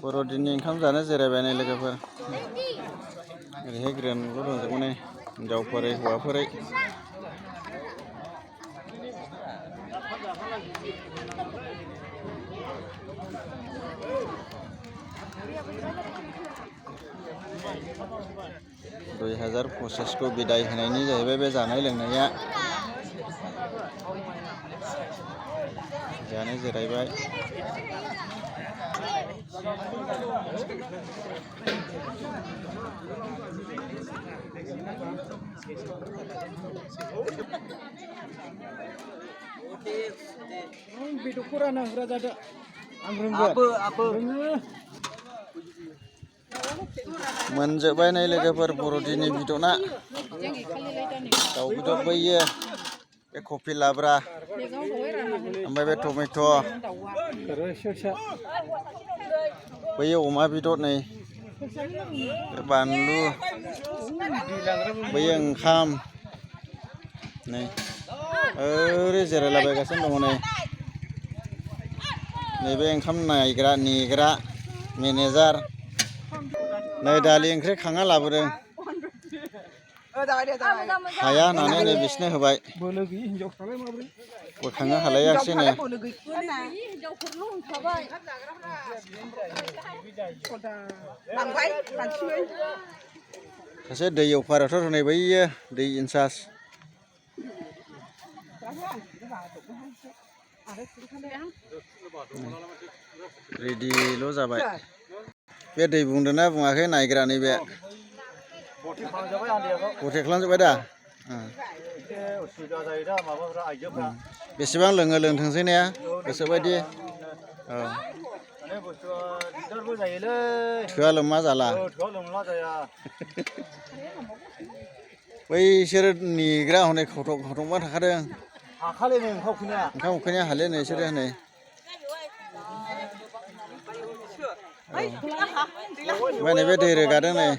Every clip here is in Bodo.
बर'दिननि ओंखाम जानो जिरायबाय नै लोगोफोर ओरैहाय ग्रोनल' दंजोबो नै हिनजावफोरै हौवाफोरै $2025 को बिदाय होनायनि जाहैबाय बे जानाय लोंनाया जानो जिरायबाय मोनजोबबाय नै लोगोफोर बर'दिननि बिदना दाउ बेदर बैयो बे कफि लाब्रा ओमफ्राय बे टमेट' बैयो अमा बेदर नै बानलु बैयो ओंखाम नै ओरै जिरायलाबायगासिनो दङ नै नैबे ओंखाम नायग्रा नेग्रा मेनेजार नै दालि ओंख्रि खांना लाबोदों हाया होननानै नै बिसनो होबाय बोखांनो हालायाखिसै नै सासे दै अपारेटर होनाय बैयो दै इनचार्ज रेडिल' जाबाय बे दै बुंदोंना बुङाखै नायग्रा नैबे बथे खालामजोब्बाय दा बेसेबां लोङो लोंथोंसै ने गोसोबायदि औ थोआ लोमा जाला बैसोर नेग्रा हनै खावथंबा थाखादों ओंखाम उखैनाया हाले नै बिसोरो हनै ओमफ्राय नैबे दै रोगादों नै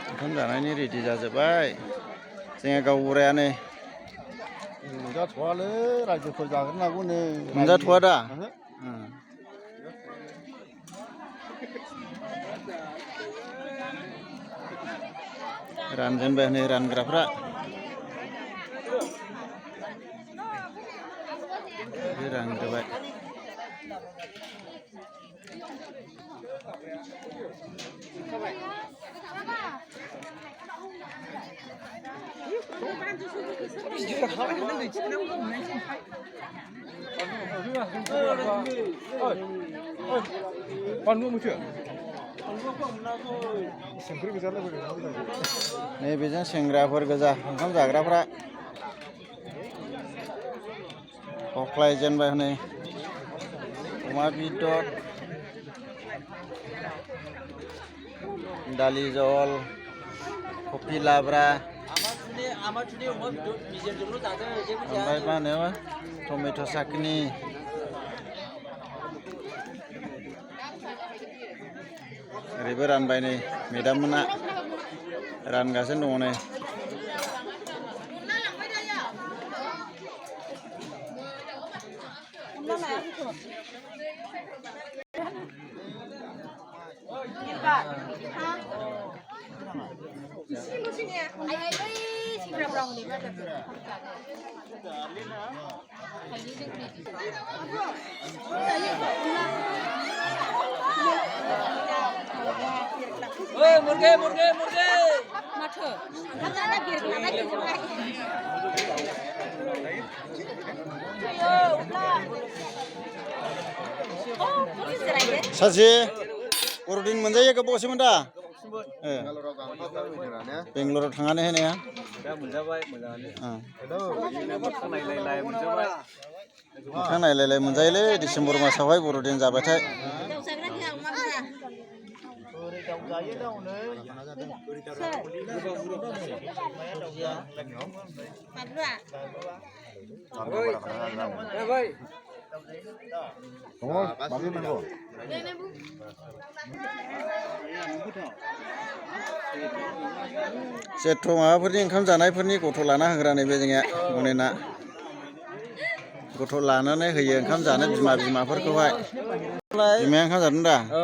ओंखाम जानायनि रेडि जाजोब्बाय जोङो गावबुराया नै मोनजाथ'वालै रायजोफोर जाग्रोनांगौ नै मोनजाथ'वा दा रानजेनबाय नै रानग्राफ्रा रानजोब्बाय नै बेजों सेंग्राफोर गोजा ओंखाम जाग्राफ्रा हख्लायजेनबाय हनै अमा बेदर दालि जहल कफि लाब्रा ओमफ्राय मा होनो टमेट' चाटनि ओरैबो रानबाय नै मेदाम मोना रानगासिनो दङ नै मुर्गे माथो सासे बर'दिन मोनजायो गोबावसैमोन दा बेंगलराव थांनानै होनाया मोखां नायलायलाय मोनजायोलै डिसेम्बर मासावहाय बर'दिन जाबाथाय 자예 나오네. 어, 맛있는 거. सेट्र माबाफोरनि ओंखाम जानायफोरनि गथ' लाना होग्रा नैबे जोंनिया मनेना गथ' लानानै होयो ओंखाम जानो बिमाफोरखौहाय बिमाया ओंखाम जादों दा 어.